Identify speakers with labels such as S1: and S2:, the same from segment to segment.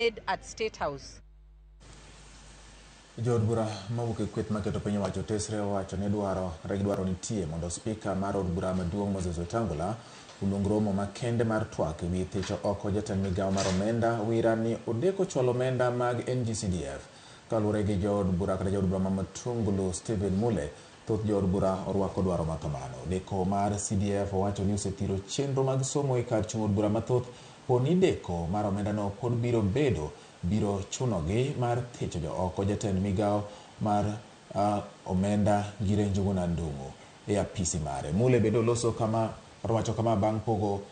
S1: Made at State House.
S2: Jood bura mawuok e kweth maketo piny owacho tesre owacho ni dwaro kata gidwaro nitie mondo spika mar od bura maduong' Moses Wetangula oluong romo makende mar twak ewi thicho oko jatend migawo mar omenda Wira ni odeko chwalo omenda mag NGCDF. Kaluwore gi jood bura kata jaod bura ma Matungulu Stephen Mule, thoth jood bura orwako dwaro ma kamano. Deko mar CDF owacho ni osethiro chenro mag somo e kar chung' od bura mathoth. Po ni deko mar omendano pod biro bedo, biro chunogi mar thicho jo oko jatend migawo mar omenda Ngire Njuguna Ndung'u e apisi mare. Mule bende oloso kama owacho kama bang' pogo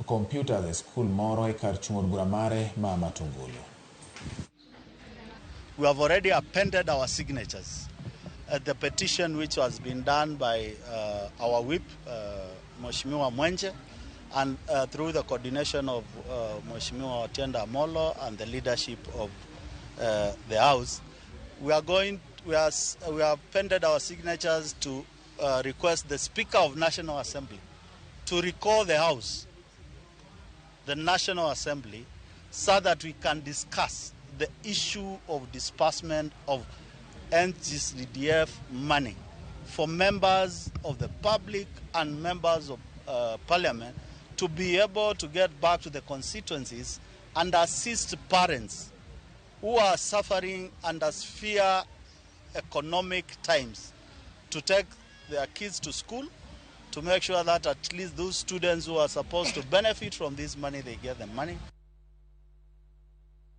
S2: computers e skul moro e kar chung' od bura mare ma Matungulu.
S3: We have already appended our signatures at the petition which has been done by our whip, Mheshimiwa Mwenje, and through the coordination of Mheshimiwa Otiende Amollo and the leadership of the House. We are going, we, are, we have appended our signatures to request the Speaker of National Assembly to recall the House, the National Assembly, so that we can discuss the issue of disbursement of NGCDF money for members of the public and members of parliament to be able to get back to the constituencies and assist parents who are suffering under severe economic times to take their kids to school, to make sure that at least those students who are supposed to benefit from this money, they get the money.